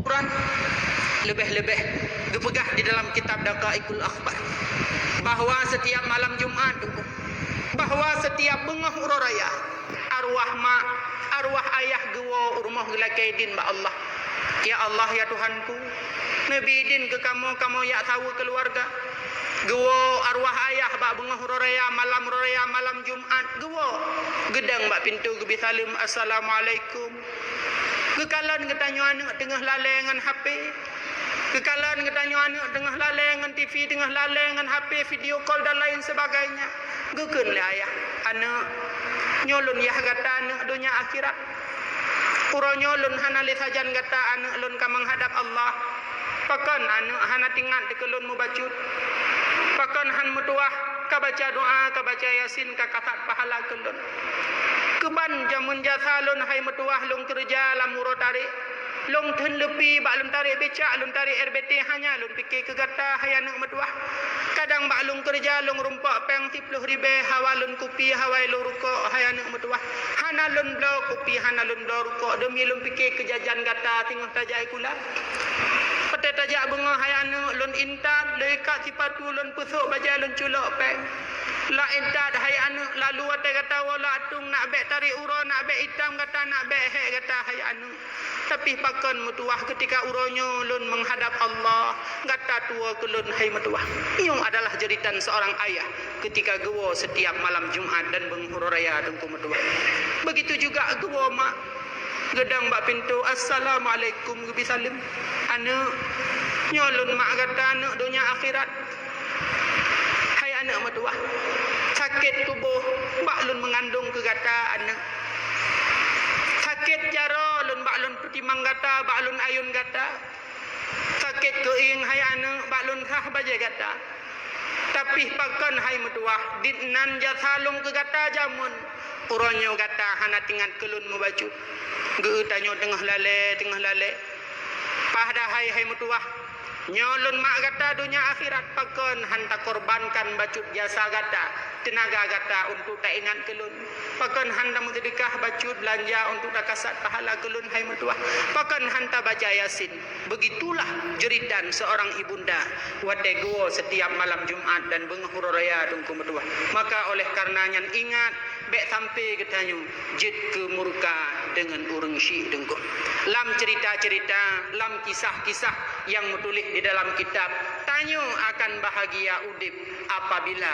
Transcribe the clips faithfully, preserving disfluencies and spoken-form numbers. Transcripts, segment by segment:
Quran, leubeh-leubeh geupeugah di dalam kitab Daqaiqul Akhbar, bahwa setiap malam Jumat, bahwa setiap beungoh uroe raya, arwah mak, arwah ayah geuwoe u rumoh geulakée idin bak Allah. "Ya Allah, ya Tuhanku, neubi idin keu kamoe, kamoe jak saweue keuluwarga." Geuwoe arwah ayah bak beungoh uroe raya, malam uroe raya, malam Jumat, geuwoe. Geudong bak pintoe, geubi saleuem, "Assalamualaikum." Geukalon geutanyoe aneuk teungoh lalée ngon H P. Geukalon geutanyoe aneuk teungoh lalée ngon T V, teungoh lalée ngon H P, video call dan lain sebagainya. Geukheun lé ayah, "Aneuk, nyoe lôn yah gata aneuk donya akhirat. Uroe nyoe lôn hana lé sajan gata aneuk lôn ka meuhadab Allah. Pakon aneuk hana teuingat keu lôn mubacut? Pakon han meutuwah ka baca doa, ka baca Yasin, ka kasat pahala keu lôn? Keuban jameun jasa lôn hai meutuwah, lôn keureuja lam uroe tarek. Lôn theun leupi bak lôn tarek becak, lôn tarek R B T, hanya lôn pike keu gata hai aneuk meutuwah. Kadang bak lôn keureuja lôn rumpok péng siploh ribée, hawa lôn kupi, hawa lôn rukok hai aneuk meutuwah. Hana lôn bloe kupi, hana lôn bloe rukok, deumi lôn pike keu jajan gata teungoh tajak sikula. Watée tajak beungoh hai aneuk, lôn intat, lôn ikat sipatu, lôn peusok bajée, lôn culok péng. Lôn intat hai aneuk, lalu watée gata woe lam ateueng, nak bék tarek uroe, nak bék itam gata, nak bék hék gata hai aneuk. Tapi pakon meutuwah, keutika uroe nyoe lôn meuhadab Allah, gata tuwoe keu lôn hai meutuwah." Nyoe adalah jeuritan seorang ayah keutika geuwoe setiap malam Jumat dan beungoh uroe raya, Teungku meutuwah. Begitu juga geuwoe mak, geudong bak pintoe, "Assalamualaikum," geubi saleuem. "Aneuk, nyoe lôn mak gata aneuk donya akhirat. Hai aneuk meutuwah, sakét tuboh bak lôn meungandong keu gata aneuk. Sakét jaroe lôn bak lôn peutimang gata, bak lôn ayôn gata. Sakét keuieng hai aneuk bak lôn rhah bajée gata. Tapi pakon hai meutuwah, dinan jasa lôn keu gata jameun. Uroe nyoe gata hana teuingat keu lôn mubacut. Geu tanyoe teungoh lalée, teungoh lalée. Padahai hai meutuwah, nyoe lôn mak gata donya akhirat, pakon han takorbankan bacut jasa gata, teunaga gata untuk taingat keu lôn? Pakon han tameuseudeukah bacut beulanja untuk takasat pahala keu lôn hai meutuwah? Pakon han tabaca Yasin?" Begitulah jeuritan seorang ibunda watée geuwoe setiap malam Jumat dan beungoh uroe raya, Teungku meutuwah. Maka oleh karena nyan ingat, bék sampai geutanyoe jeuet keu murka deungon ureuëng syik, Teungku. Lam cerita-cerita, lam kisah-kisah nyang meutuléh di dalam kitab, tanyoe akan bahagia udeb apabila,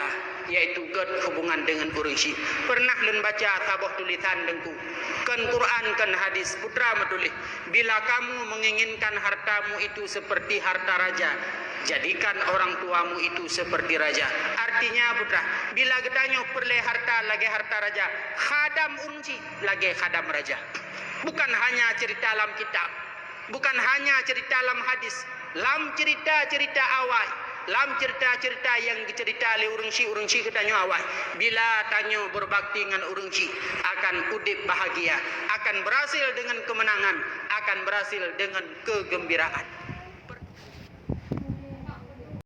yaitu gét hubungan deungon ureuëng syik. Pernah lôn baca saboh tulisan, Teungku. Kon Quran, kon hadis, putra meutuléh, "Bila kamu menginginkan hartamu itu seperti harta raja, jadikan orang tuamu itu seperti raja." Artinya, putra, bila geutanyoe peureulée harta lagée harta raja, khadam ureuëng syik lagée khadam raja. Bukan hanya cerita lam kitab, bukan hanya cerita lam hadis, lam cerita-cerita awai, lam cerita-cerita nyang geucerita lé ureuëng syik, ureuëng syik geutanyoe awai. Bila tanyoe berbakti ngon ureuëng syik, akan udeb bahagia, akan berhasil dengan kemenangan, akan berhasil dengan kegembiraan.